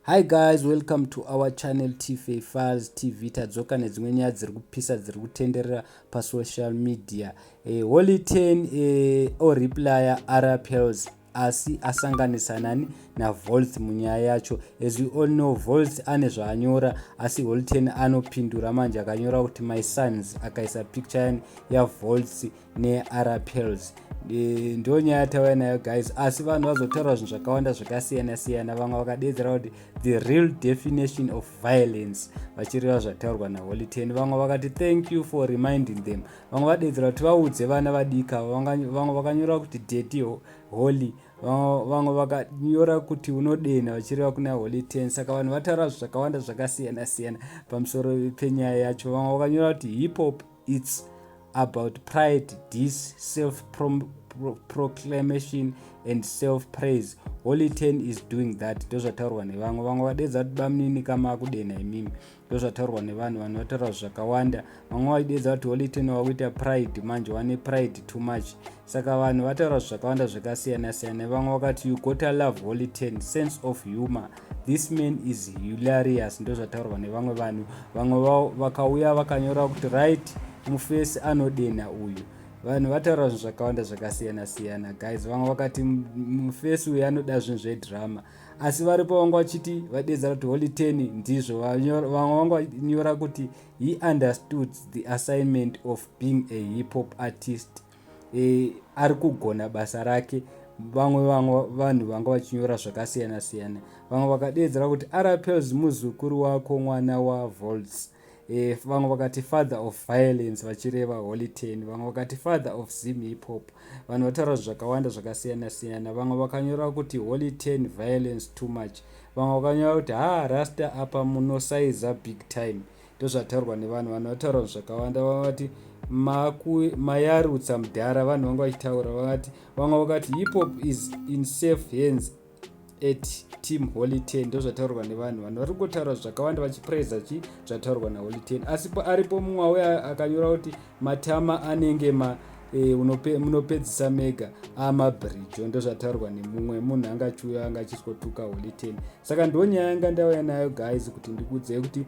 Hi guys, welcome to our channel TFA Files TV. Tadzoka nedzimwe nyaya dziri kupisa, dziri kutenderera pasocial media. Holy 10 oreplya Arapels, asi asanganisa nani? NaVoltz munyaya yacho. As we all know, Voltz ane zvaanyora, asi Holy 10 anopindura manje. Akanyora kuti "My sons", akaisa picture yaVoltz neArapels. Ndo nyaya yatauya nayo guys, asi vanhu vazotaura zvinhu zvakawanda zvakasiyana siyana. Vamwe vakadedzera kuti "The real definition of violence", vachireva zvataurwa naHoly 10. Vamwe vakati, "Thank you for reminding them." Vamwe vadedzera kuti vaudze vana vadika. Vamwe vakanyora kuti "Daddy Holy". Vamwe vakanyora kuti "Unodena", vachireva kuna Holy 10. Saka vanhu vataura zvakawanda zvakasiyana siyana pamusoro penyaya yacho. Vamwe vakanyora kuti "Hip hop, it's about pride, this self proclamation and self praise. Holy 10 is doing that." Ndozvataurwa nevamwe. Vamwe vadedza kuti "Bamunini, kamakudena imimi." Ndozvataurwa nevanhu. Vanhu vataura zvakawanda. Vamwe vaidedza kuti "Holy 10 wakuita pride manje, wane pride too much." Saka vanhu vataura zvakawanda zvakasiyana siyana. Vamwe vakati, "You gotta love Holy 10 sense of humor. This man is hilarious." Ndozvataurwa nevamwe vanhu. Vamwe vakauya vakanyora kuti, "Right, mufesi anodena uyu." Vanhu vataura zvinhu zvakawanda zvakasiyana siyana guys. Vamwe vakati mufesi uyu anoda zvinhu zvedhirama, asi varipo vanga vachiti vadedzera kuti Holy 10 ndizvo. Vamwe vanga vanyora kuti, "He understood the assignment of being a hip hop artist. Ari kugona basa rake." Vamwe vamwe vanhu vanga vachinyora zvakasiyana siyana. Vamwe vakadedzera kuti "Arapels muzukuru wako, mwana waVoltz." Vamwe vakati "Father of violence", vachireva Holy 10. Vamwe vakati "Father of Zim hip hop". Vanhu vataura zvakawanda zvakasiyana siyana. Vamwe vakanyora kuti "Holy 10 violence too much". Vamwe vakanyora kuti, "Ha, rasta, apa munosaiza big time." Ndozvataurwa nevanhu. Vanhu vataura zvakawanda. Vamwe vati "Mayarutsa mudhara." Vanhu vanga vachitaura vakati, vamwe vakati, "Hip hop is in safe hands at team Holy 10." Ndozvataurwa nevanhu. Vanhu vari kutaura zvakawanda vachipraisa chi zvataurwa naHoly 10. Asi aripo mumwe auya akanyora kuti "Matama anenge ma munopedzisa mega amabhirijo." Ndozvataurwa nemumwe munhu anga achiuya anga achiswotuka Holy 10. Saka ndo nyaya yanga ndauya nayo guys, kuti ndikuudzei kuti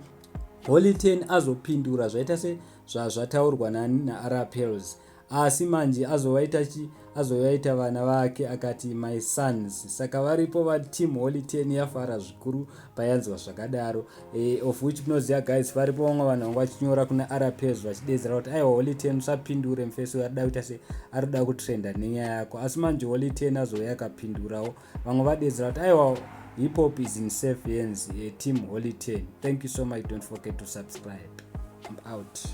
Holy 10 azopindura zvaita sezvazvataurwa naArapels, asi manje azovaita chi? Azovaita vana vake, akati "My sons". Saka varipo vateam Holy 10 yafara zvikuru payanzwa zvakadaro. Of which munoziva guys, varipo vamwe vanhu vanga vachinyora kuna Arapels vachidedzera kuti, "Aiwa, Holy 10, usapindure mufesi, arida kuita se arida kutrenda nenyaya yako." Asi manje Holy 10 azouya akapindurawo. Vamwe vadedzera kuti, "Aiwa, hip hop is in safe hands, team Holy 10." Thank you so much. Don't forget to subscribe. I'm out.